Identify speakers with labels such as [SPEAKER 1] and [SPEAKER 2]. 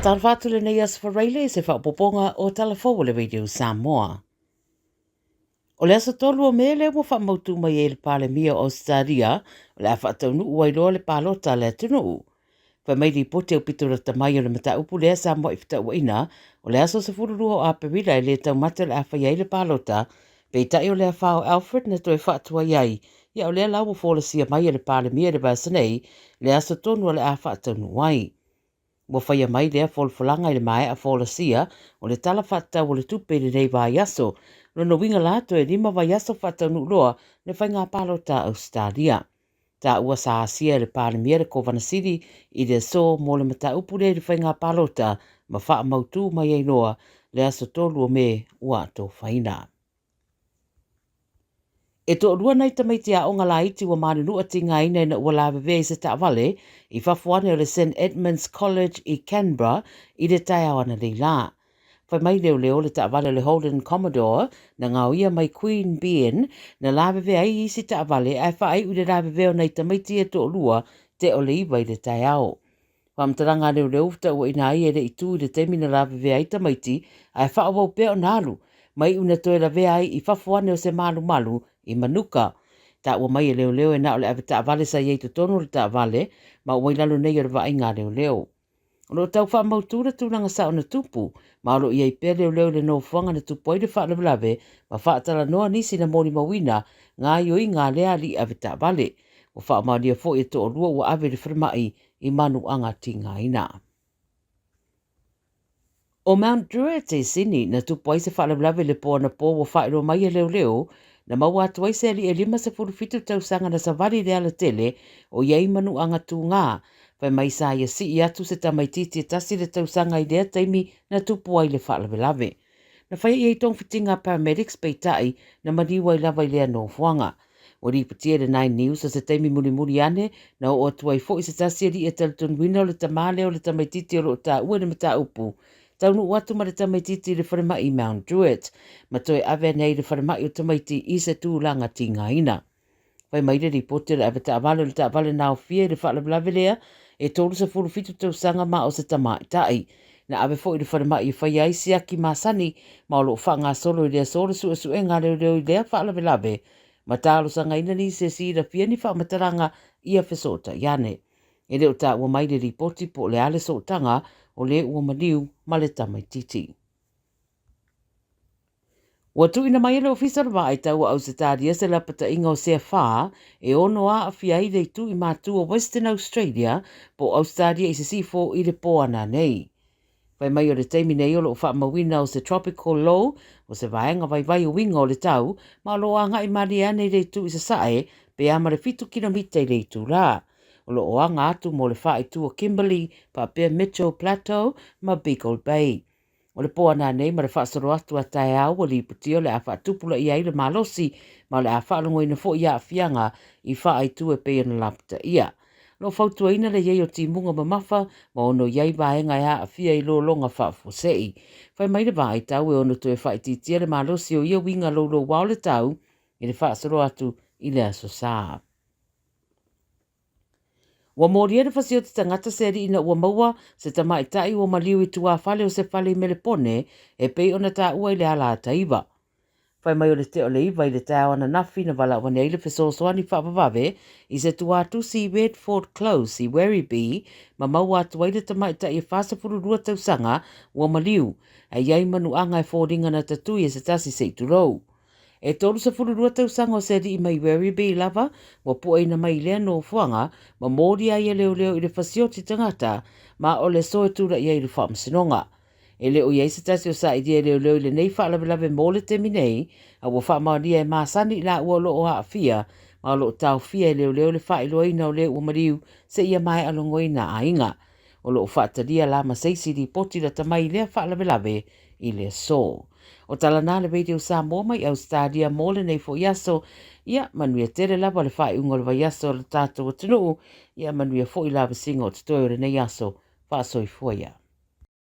[SPEAKER 1] Faatalofa atu lenei Aso Faraile i se faaopoopoga o Tala Fou a le Radio Samoa. O le aso 3 o Me lea ua faamautu mai ai le Palemia o Ausetalia o le a faataunuu ai loa le palota a le atunuu. Fai mai lipoti aupito lata mai o le mataupu lea sa muai fetauaina o le aso 12 o Aperila e le taumate o le a faia ai le palota, peitai o le afa o Alfred na toe faatuai ai, ia o lea la ua folasia mai e le Palemia i le vaiaso nei le aso tonu o le a faataunuu ai. Ua faia mai lea folafolaga i le maea folasia o le Tala Faatatau o le Tupe i lenei vaiaso. Lona uiga la, toe 5 vaiaso faataunuu loa le faiga palota a Ausetalia. Taua sa asia e le Palemia le Kovana Sili i le aso mo le mataupu lea i le faiga palota ma faamautu mai ai loa le aso 3 o Me ua atofaina. E toalua nai tamaiti aoga laiti ua manunua tigaina ina ua lavevea i se taavale i fafo ane o le St Edmund's College i Canberra i le taeao ananei lā. Fai mai leoleo le taavale o le Holden Commodore na gaoia mai Queanbeyan na lavevea ai isi taavale ae faaiu i le lavevea o nai tamaiti e toalua tea o le 9 i le taeao. Faamatalaga a leoleo ua tauaina ai e le i tu i le taimi na lavevea ai tamaiti ae faaauau pea ona alu, ma iu na toe lavea ai i fafo ane o se malumalu i Manuka. Taua mai e leoleo e na o le avetaavale sa i ai totonu o le taavale ma ua i lalo nei o le vaaiga a leoleo. O lo o tau faamautu le tulaga sao na tupu, ma o lo o i ai pea leoleo i le nofoaga na tupu ai le faalavelave ma faatalanoa nisi na molimauina gaoioiga a lea alii avetaavale. Ua faamaonia foi e toalua ua ave i le falemai i manuaga tigaina. O Mount Druitt i Sydney na tupu ai se faalavelave i le po anapo ua faailoa mai e leoleo na maua atu ai se alii e 57 tausaga na savali i le alatele o i ai manuaga tugā. Fai mai sa ia sii atu se tamaitiiti e tasi le tausaga i lea taimi na tupu ai le faalavelave. Na faia i ai togafitiga a paramedics peitai na maliu ai lava i lea nofoaga. Ua lipotia i le Nine News o se taimi mulimuli ane na oo atu ai foi se tasi alii e talitonuina o le tamā lea o le tamaitiiti o lo o taua i le mataupu taunuu atu ma le tamaitiiti i le falemai i Mount Druitt ma toe ave ane ai i le falemai o tamaiti i se tulaga tigaina. Fai mai le lipoti o le avetaavale o le taavale na aofia i le faalavelave lea e 37 tausaga ma o se tamaitai. Na ave foi i le falemai e faia ai siaki masani ma o lo o faagasolo i le aso le suesuega a leoleo i lea faalavelave ma talosagaina nisi e silafia ni faamatalaga ia fesootai ane. E le o taua mai le lipoti po o le a le sootaga o le ua maliu ma le tamaitiiti. Ua tuuina mai e le Ofisa o le Vaai Tau a Ausetalia se lapataiga o sea whā e ono aafia ai le itu i mātū o Western Australia po o Ausetalia i Sisifo i le pō ana nei. Fai mai o le taimi nei o lo o faamauina o se tropical low o se vaega vaivai o uiga o le tau ma o lo o agai malie ane i le itu i sasae pe a ma le 7 kilomita i le itulā. O lo o aga atu mo le whāitu o Kimberley faapea Mitchell Plateau ma Beagle Bay. O le po ana nei ma le faasolo atu a taeao ua lipotia o le a faatupulaia ai le malosi ma o le a faalogoina foi aafiaga i faaaitu e pei ona lapataia. O lo o fautuaina le i ai o timuga mamafa ma ono i ai vaega e aafia i lologa faafuasei. Fai mai le vaai tau e ono toe faaitiitia le malosi o ia uiga loulouao le tau i le faasolo atu i le Aso Sa. Ua molia le fasioti tagata se alii ina ua maua se tamaitai ua maliu i tuafale o se fale i Melepone e pei ona taua i le ala ataiva. Fai mai o le tea o le 9 i le taeao ananafi na valaau ane ai le fesoasoani faavavave i se tuatusi i Redford Close i Werribee ma maua atu ai le tamaitai e 42 tausaga ua maliu, ae i ai manuaga e foliga na tatui e se tasi se i tulou. E 32 tausaga o se alii mai Werribee lava ua puaina mai i lea nofoaga ma molia ai e leoleo i le fasioti tagata ma o le aso e tulai ai i le faamasinoga. E le o i ai se tasi o sailia e leoleo i lenei faalavelave mo le taimi nei, a ua faamaonia e masani i laua o lo o aafia ma o lo o taofia e leoleo le faailoaina o le ua maliu seia maea logoina aiga. O lo o faatalia la ma se isi lipoti lata mai i lea faalavelave i le aso. O tala nā le Radio Samoa mai Australia mo lenei foi aso. Ia, manuia tele lava le faaiuga o le vaiaso o le tatou atunuu. Ia, manuia foi lavasiga o totoe o lenei aso. Faasoifua ia.